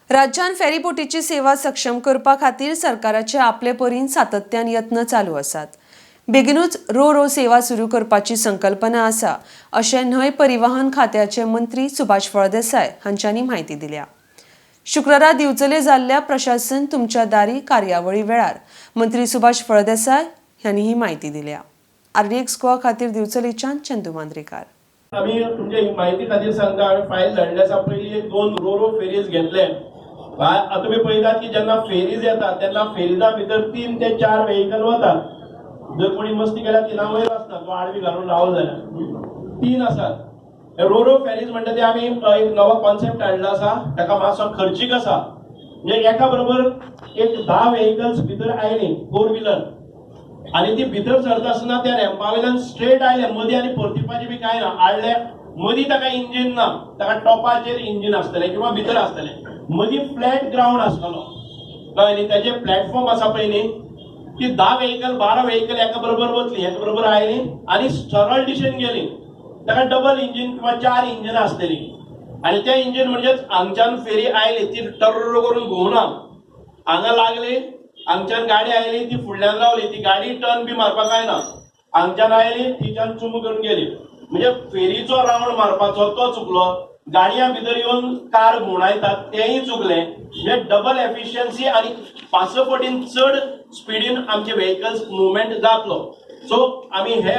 राज्यान फेरीबोटीची सेवा सक्षम करपा खातीर सरकाराचे आपले परीन सातत्यान यत्न चालू आसात. बेगिनूच रो रो सेवा सुरू करपाची संकल्पना आसा, अशें न्हंय परिवहन खात्याचे मंत्री सुभाष फळदेसाय हांच्यांनी म्हायती दिल्या. शुक्रारा दिवचले जाल्ल्या प्रशासन तुमच्या दारी कार्यावळी वेळार मंत्री सुभाष फळदेसाय हांणी ही म्हायती दिल्या. आरडीएक्स गोवा खातीर दिवचलेच्यान चंदू मांद्रेकार. आमी तुमच्या म्हायती खातीर सांगता, हांवें फायल धाडले आसा. पयली एक दोन रो रो फेरीज घेतले. आता तुमी पळयतात की जेन्ना फेरीज येतात तेन्ना फेरीजा भितर तीन ते चार वेहिकल वतात. जर कोणी मस्ती केल्यार तिना वयर आसता, तो आडवी घालून रावलो जाल्यार तीन आसात. रो रो फेरीज म्हणटा ते आमी एक नवो कॉन्सेप्ट हाडला आसा. ताका मातसो खर्चीक आसा. म्हणजे एका बरोबर एक 10 वेहिकल्स भितर आयली फोर व्हिलर आनी ती भितर सरता आसतना त्या रॅम्पा वयल्यान स्ट्रेट आयले, मदीं आनी परतिपाचें बी कांय ना. आडले मदीं ताका इंजीन ना, ताका टॉपाचेर इंजीन आसतलें किंवा भितर आसतलें. मदीं फ्लॅट ग्रावंड आसतलो, कळ्ळें न्ही? ताजे प्लॅटफॉर्म आसा पळय न्ही, ती 10 वेहिकल 12 वेहिकल एका बरोबर वतली, एका बरोबर आयली आनी सरळ दिशेन गेली. ताका डबल इंजीन किंवा चार इंजिनां आसतलीं आनी ते इंजीन म्हणजेच हांगच्यान फेरी आयली ती टर्र करून घुंवना, हांगा लागली, हांगच्यान गाडी आयली ती फुडल्यान रावली, ती गाडी टर्न बी मारपाक जायना. हांगच्यान आयली तिच्यान चुम करून गेली. म्हणजे फेरीचो रावंड मारपाचो तो चुकलो, गाडयां भितर येवन कार घुंवडायतात तेंय चुकलें. म्हणजे डबल एफिशियन्सी आनी पांच पटीन चड स्पिडीन आमचे वेहिकल्स मुवमेंट जातलो. सो आमी हे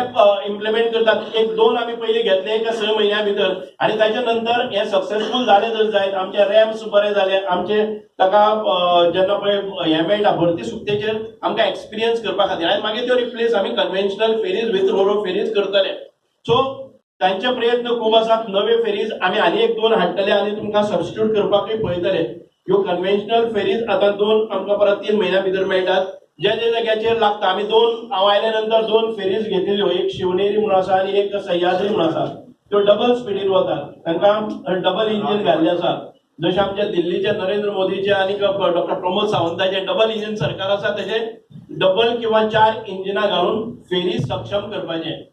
इम्प्लिमेंट करतात. एक दोन आमी पयलीं घेतले एका 6 म्हयन्या भितर आनी ताच्या नंतर हे सक्सेसफूल जाले जर जायत, आमचे रॅम्स बरे जाले, आमचे ताका जेन्ना पळय हें मेळटा भरती सुकतेचेर आमकां एक्सपिरियन्स करपा खातीर आनी मागीर त्यो रिप्लेस आमी conventional ferries with ro ro ferries करतले. सो तांचे प्रयत्न खूब आसात. नवे फेरीज आमी आनी एक दोन हाडटले आनी तुमकां सबस्टिट्यूट करपाकूय पळयतले. ह्यो कन्व्हेन्शनल फेरीज आतां दोन आमकां परत 3 म्हयन्या भितर मेळटात. ज्या ज्या जाग्याचेर लागता आमी दोन, हांव आयल्या नंतर दोन फेरीज घेतिल्ल्यो, एक शिवनेरी म्हणून आसा आनी एक सह्याद्री म्हणून आसा. त्यो डबल स्पिडीन वतात, तांकां डबल इंजीन घाल्लें आसा. जशें आमच्या दिल्लीचे नरेंद्र मोदीचे आनी डॉक्टर प्रमोद सावंताचे डबल इंजीन सरकार आसा, तशें डबल किंवा 4 इंजिनां घालून फेरी सक्षम करपाचें.